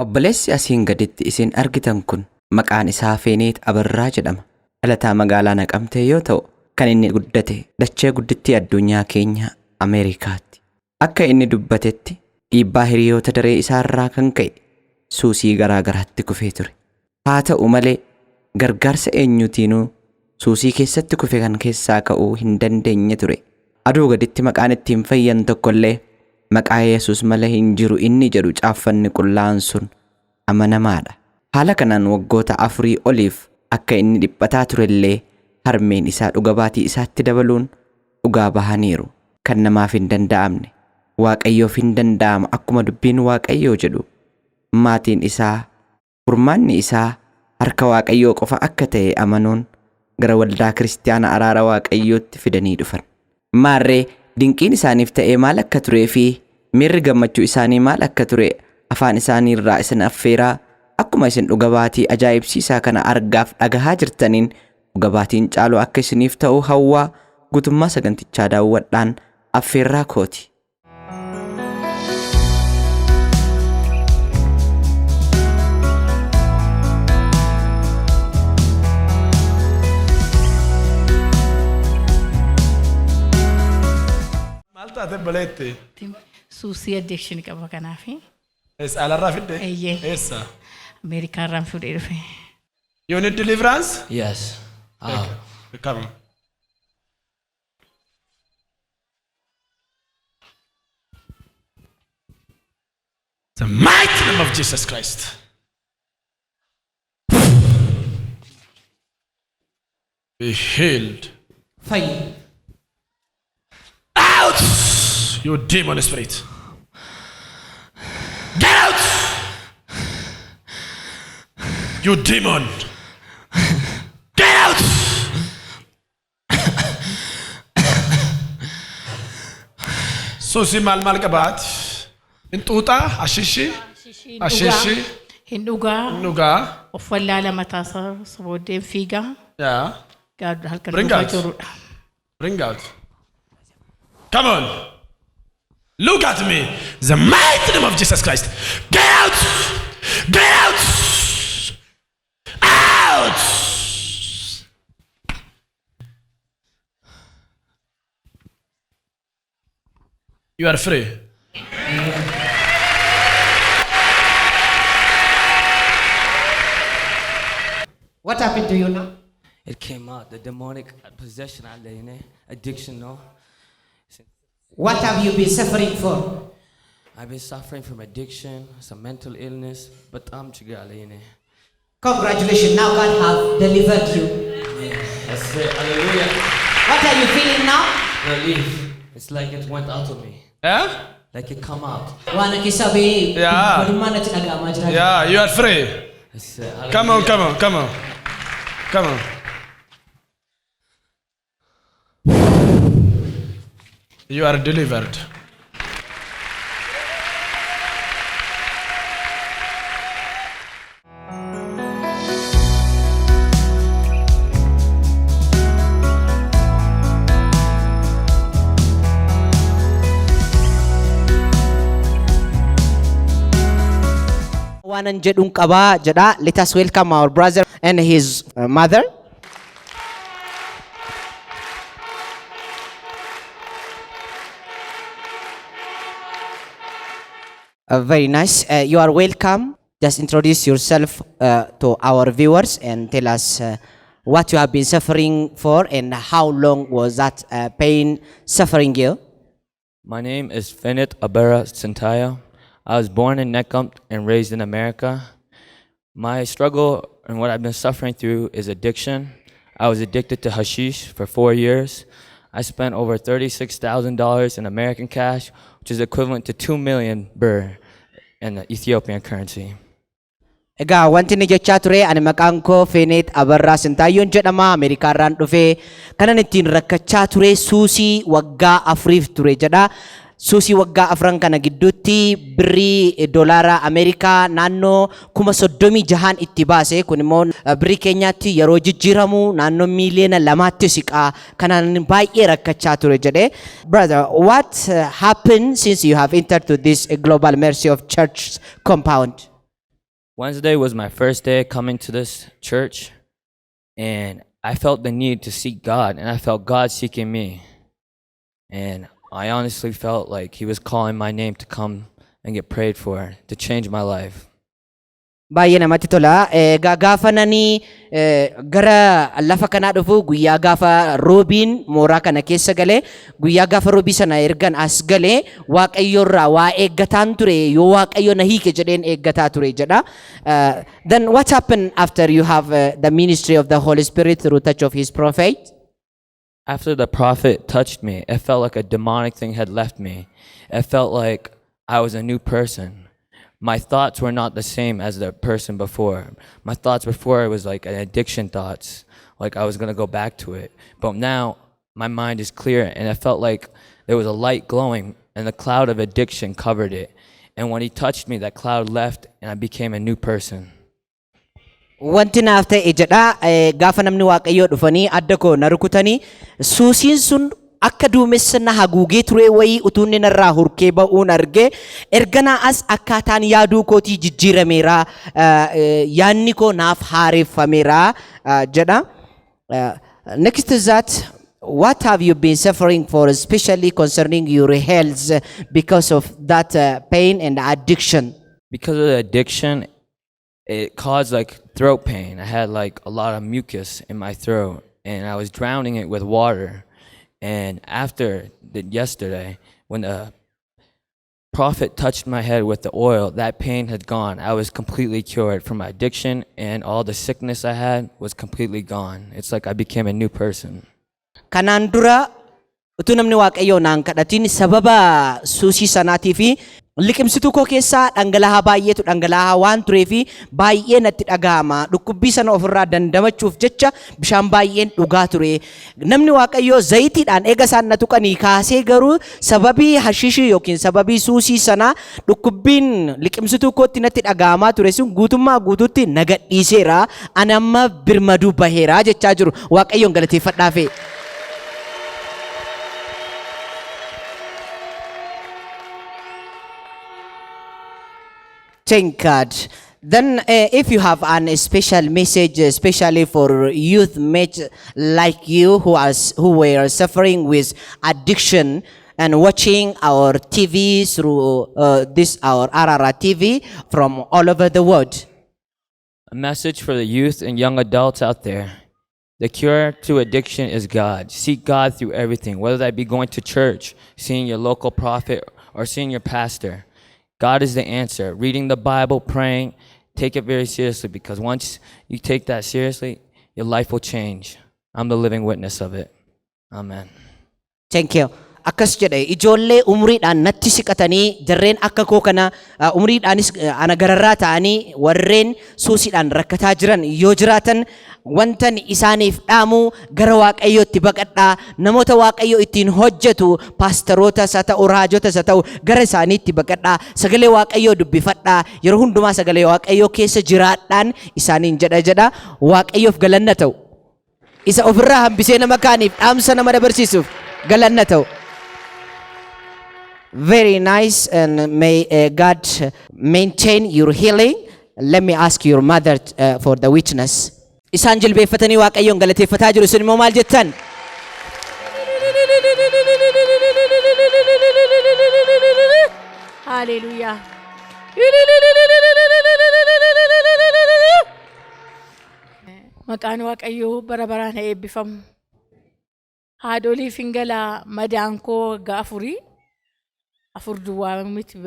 Obboleessi asiin gaditti isin argitan kun maqaan isaa Feeneet Abarraa jedhama. Dhalataa magaalaa Naqamtee yoo ta'u, kan inni guddate dachee guddittii addunyaa keenya Ameerikaatti. Akka inni dubbatetti dhiibbaa hiriyoota daree isaarraa kan ka'e suusii garaa garaatti kufee ture. Haa ta'u malee gargaarsa eenyutiinuu suusii keessatti kufe kan keessaa ka'uu hin dandeenye ture. Aduu gaditti maqaan ittiin fayyan tokkollee maqaa Yesuus malee hin jiru inni jedhu caaffanni qullaa'an sun amanamaadha. Haala kanaan waggoota 4 oliif akka inni dhiphataa turellee harmeen isaa dhuga baatii isaatti dabaluun dhugaa bahaniiru. Kan namaaf hin danda'amne Waaqayyoof hin danda'ama akkuma dubbiin Waaqayyoo jedhu maatiin isaa furmaanni isaa harka Waaqayyoo qofa akka ta'e amanuun gara waldaa kiristiyaana araara Waaqayyootti fidanii dhufan. Maarree dinqiin isaaniif ta'ee maal akka turee fi miirri gammachuu isaanii maal akka ture afaan isaanii irraa isin affeeraa akkuma isin dhuga baatii ajaa'ibsiisaa kana argaaf dhagahaa jirtaniin dhuga baatiin caalu akka isiniif ta'u hawwaa guutummaa sagantichaa daawwadhaan affeerraa kooti. Maal taate baleetti? Suusii addiction qaba kanaafi. Eessa alarraa fidde? Eeyyee. Eessa? Ameerikaa irraan fuudhee dhufe. You need deliverance? Yes. Ah. Come. The mighty name of Jesus Christ. Be healed. Fayyi. Out! You demon spirit. Get out! You demon. Get out! Suusii maal maal qabaati? Hin xuuxaa? Ashiishii? Ashiishii? Hin dhugaa. Hin dhugaa? Of wallaala mataa isaa booddeen fiigaa. Yaa. Gaaddu halkan Bring dhugaa out. jirudha. Bring out. Come on. Look at me. The mighty name of Jesus Christ. Get out! Get out! Out! You are free. What happened to you now? It came out. The demonic possession, addiction, no. What have you been suffering for? I've been suffering from addiction, some mental illness, but I'm Chigalene. Congratulations, now God have delivered you. Yeah, that's it. Hallelujah. What are you feeling now? Relief. It's like it went out of me. Yeah? Like it come out. Waan keessaa ba'ee Yeah. walummaa natti dhaga'amaa jira. Yeah, you are free. That's it. Come on, Hallelujah. come on, come on. Come on. You are delivered. Waanan jedhuun qabaa jedha. Let us welcome our brother and his mother. Very nice. You are welcome. Just introduce yourself to our viewers and tell us what you have been suffering for and how long was that pain suffering you? My name is Fenet Abera Sintaya. I was born in Nekemt and raised in America. My struggle and what I've been suffering through is addiction. I was addicted to hashish for 4 years. I spent over $36,000 in American cash, which is equivalent to 2 million birr in the Ethiopian currency. Egaa wanti inni jechaa ture ani maqaan koo Feeneet Abarraa Sintaayyoon jedhama. Ameerikaarraan dhufee kanan ittiin rakkachaa ture suusii waggaa 4 ture jedha. Suusii waggaa 4 kana gidduutti birrii doolaara Ameerikaa naannoo 36,000 itti baase. Kun immoo birrii keenyaatti yeroo jijjiiramu naannoo 2 miiliyoona siqaa. Kanaan baay'ee rakkachaa ture jedhe. Brother, what happened since you have entered to this Global Mercy of Church compound? Wednesday was my first day coming to this church, and I felt the need to seek God, and I felt God seeking me. And I honestly felt like He was calling my name to come and get prayed for, to change my life. Baay'ee namatti tola. Egaa gaafa nani gara lafa kanaa dhufu guyyaa gaafa roobiin mooraa kana keessa galee, guyyaa gaafa roobii sana ergan as galee, Waaqayyo irraa waa eeggataan ture, yoo Waaqayyo na hiike jedheen eeggataa ture jedha. Then what happened after you have the ministry of the Holy Spirit through touch of his prophet? After the prophet touched me, it felt like a demonic thing had left me. It felt like I was a new person. My thoughts were not the same as the person before. My thoughts before, it was like an addiction thoughts, like I was gonna go back to it. But now my mind is clear, and it felt like there was a light glowing and the cloud of addiction covered it. And when he touched me, that cloud left and I became a new person. Wanti naaf ta'e jedha, gaafa namni Waaqayyoo dhufanii adda koo na rukutanii, suusiin sun akka duumessa na haguugee ture wayii utuu inni narraa hurkee ba'uun arge. Erganaa as akkaataan yaaduu kootii jijjiirameera, yaadni koo naaf haareeffameera jedha. Next to that, what have you been suffering for, especially concerning your health because of that pain and addiction? Because of the addiction, it caused like throat pain. I had like a lot of mucus in my throat and I was drowning it with water. And after the, yesterday, when the prophet touched my head with the oil, that pain had gone. I was completely cured from my addiction, and all the sickness I had was completely gone. It's like I became a new person. Kanaan dura utuu namni Waaqayyoo naan kadhatiin, sababa suusii sanaatii fi liqimsituu koo keessaa dhangala'aa baay'eetu dhangala'aa waan turee fi baay'ee natti dhaga'ama. Dhukkubbii sana ofirraa dandamachuuf jecha bishaan baay'een dhugaa ture. Namni Waaqayyoo zayitiidhaan eega isaan na tuqanii kaasee garuu sababii hashishii yookiin sababii suusii sanaa dhukkubbiin liqimsituu kootti natti dhaga'amaa ture sun guutummaa guutuutti na gadhiiseera. Ani amma birmaduu baheera jechaa jiru. Waaqayyoon galateeffadhaafe. Thank God. Then, if you have an special message, especially for youth mates like you who were suffering with addiction and watching our TV through this our Arara TV from all over the world. A message for the youth and young adults out there. The cure to addiction is God. Seek God through everything, whether that be going to church, seeing your local prophet, or seeing your pastor. God is the answer. Reading the Bible, praying, take it very seriously, because once you take that seriously, your life will change. I'm the living witness of it. Amen. Thank you. Akkas jedhe, ijoollee umriidhaan natti siqatanii, jarreen akka koo kana umriidhaanis ana gararraa ta'anii warreen suusiidhaan rakkataa jiran yoo jiraatan, wantan isaaniif dhaamu gara Waaqayyootti baqadhaa. Namoota Waaqayyo ittiin hojjetu, paasterootas haa ta'u, raajotas haa ta'u, gara isaaniitti baqadhaa, sagalee Waaqayyoo dubbifadhaa, yeroo hundumaa sagalee Waaqayyoo keessa jiraadhaan isaaniin jedha. Waaqayyoof galanna ta'u. Isa ofirraa hambisee nama kaaniif dhaamsa nama dabarsiisuuf galanna ta'u. Very nice, and may God maintain your healing. Let me ask your mother for the witness. Isaan jilbeeffatanii Waaqayyoon galateeffataa jiru. Isin immoo maal jettan? Haleluuyaa. Maqaan Waaqayyoo bara baraan haa eebbifamu. Haadholiif hin galaa, madaan koo waggaa 4, 4 duwwaa miti,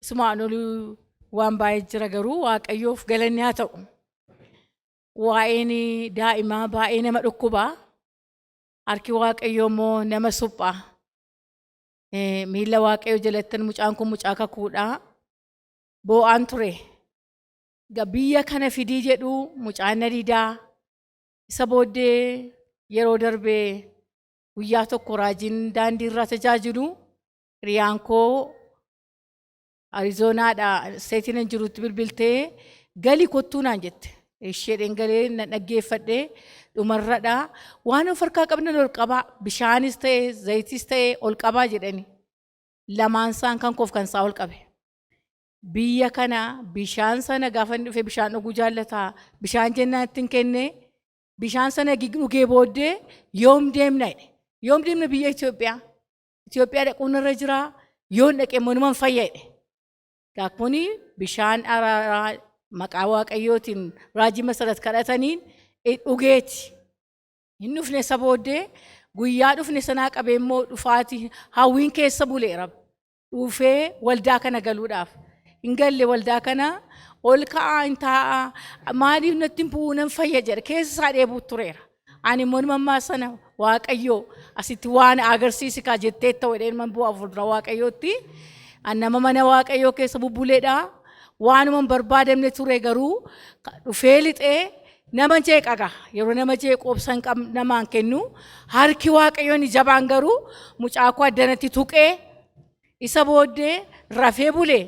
isumaan olii waan baay'ee jira, garuu Waaqayyoof galanni haa ta'u. Waa'een daa'imaa baay'ee nama dhukkubaa. Harki Waaqayyoo immoo nama suphaa. Miila Waaqayyoo jalattan, mucaan kun mucaa kakuudhaa. Boo'aan ture. Biyya kana fidii jedhu mucaan na didaa. Isa booddee yeroo darbee guyyaa tokko raajiin daandii irraa tajaajilu hiriyaan koo Ariizoonaadha seetiin hin jirutti bilbiltee galii kottuu naan jette. Isheedhaan galee na dhaggeeffadhee dhumarradha. Waan of harkaa qabnan ol qabaa, bishaanis ta'e zayitis ta'e ol qabaa jedhani. Lamaan isaan kan koof kan isaa ol qabe. Biyya kana bishaan sana gaafa inni dhufe bishaan dhuguu jaallata. Bishaan jennaan ittiin kenne, bishaan sana dhugee booddee "Yoom deemna?" jedhe. "Yoom deemna biyya Itoophiyaa? Itoophiyaa dhaquun irra jira. Yoon dhaqe immoo numan fayya" jedhe. Egaa kuni bishaan araaraa maqaa Waaqayyootiin raajii Masarat kadhataniin dhugeeti. Hin dhufne. Isa booddee guyyaa dhufne sanaa qabee immoo dhufaatii hawwiin keessa buleera. Dhufee waldaa kana galuudhaaf. Hin galle. Waldaa kana ol ka'aa hin taa'aa, "Maaliif natti hin bu'uu? Nan fayya" jedha. Keessa isaa dheebuu tureera. Ani immoo mammaa sana "Waaqayyoo asitti waan agarsiisi kaa" jettee ta'u jedheen man bu'aa fuuldura Waaqayyootti. Ani nama mana Waaqayyoo keessa bubbuleedha. Waanuma hin barbaadamne ture, garuu dhufee lixee nama jeeqaga. Yeroo nama jeequ obsan namaan kennu. Harki Waaqayyoon jabaan garuu mucaa koo addanatti tuqee, isa booddee rafee bulee.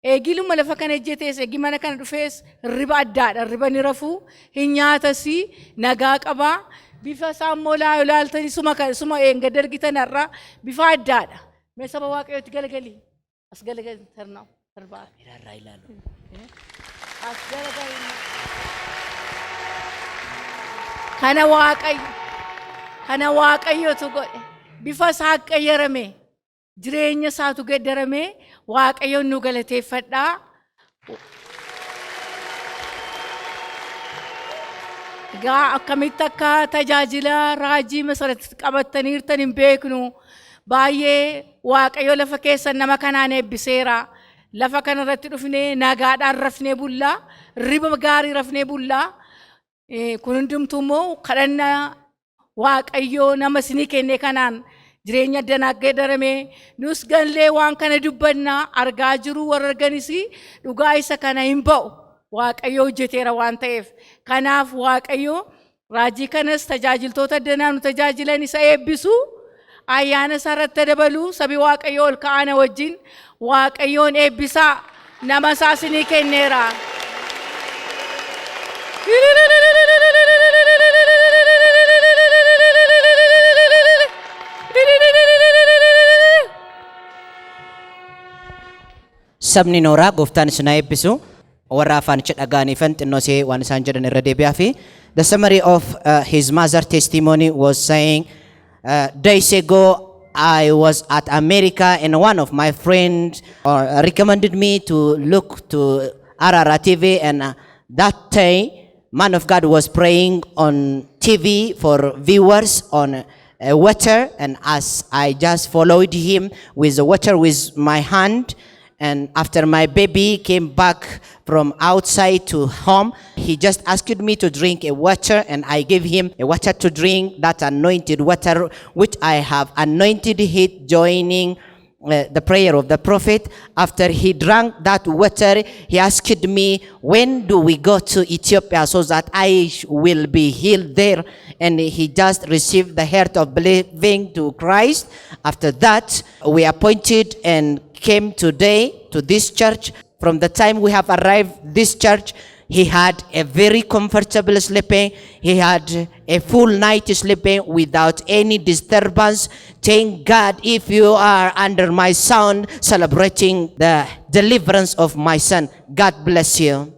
Eegiluma lafa kana ejjetees, eegi mana kana dhufees hirriba addaadha. Hirriba ni rafuu, hin nyaatasii, nagaa qabaa. Bifa isaa immoo ilaaltanii suma eengadda argitan har'a bifa addaadha. Mee saba Waaqayyootti galagalii. As galagali, tarnaa tarbaa. As galagali. Kana Waaqayyo. Kana Waaqayyotu godhe. Bifa isaa qayyarame. Jireenya isaatu geddarame. Waaqayyoon nu galateeffadhaa. Egaa akkamitti akka tajaajila raajii Masarat qabattaniirtan hin beeknu. Baay'ee Waaqayyo lafa keessan nama kanaan eebbiseera. Lafa kanarratti dhufnee nagaadhaan rafnee bullaa, riba gaarii rafnee bullaa. Kun hundumtuu immoo kadhannaa Waaqayyoo nama isinii kenne kanaan jireenya addanaa geeddarame. Nus gallee waan kana dubbannaa argaa jiru, warra arganis dhugaa isa kana hin ba'u. Waaqayyo hojjeteera waan ta'eef. Kanaaf Waaqayyo raajii kanas, tajaajiltoota addanaa nu tajaajilan isa eebbisu, ayyaana isaa irratti dabalu. Sabi Waaqayyo ol ka'ana wajjin Waaqayyoon eebbisaa, nama isaa isinii kenneera. Sabni nooraa, gooftaan isin haa eebbisu. Warra afaanicha dhaga'aniifan xinnoo see waan isaan jedhan irra deebi'aa fi the summary of his mother testimony was saying, "Days ago I was at America and one of my friends recommended me to look to Arara TV, and that day man of God was praying on TV for viewers on water, and as I just followed him with the water with my hand, and after my baby came back from outside to home, he just asked me to drink a water, and I gave him a water to drink, that anointed water which I have anointed it, joining the prayer of the prophet. After he drank that water, he asked me, 'When do we go to Ethiopia so that I will be healed there?' And he just received the heart of believing to Christ. After that, we appointed and came today to this church. From the time we have arrived this church, he had a very comfortable sleeping. He had a full night sleeping without any disturbance. Thank God if you are under my sound celebrating the deliverance of my son. God bless you."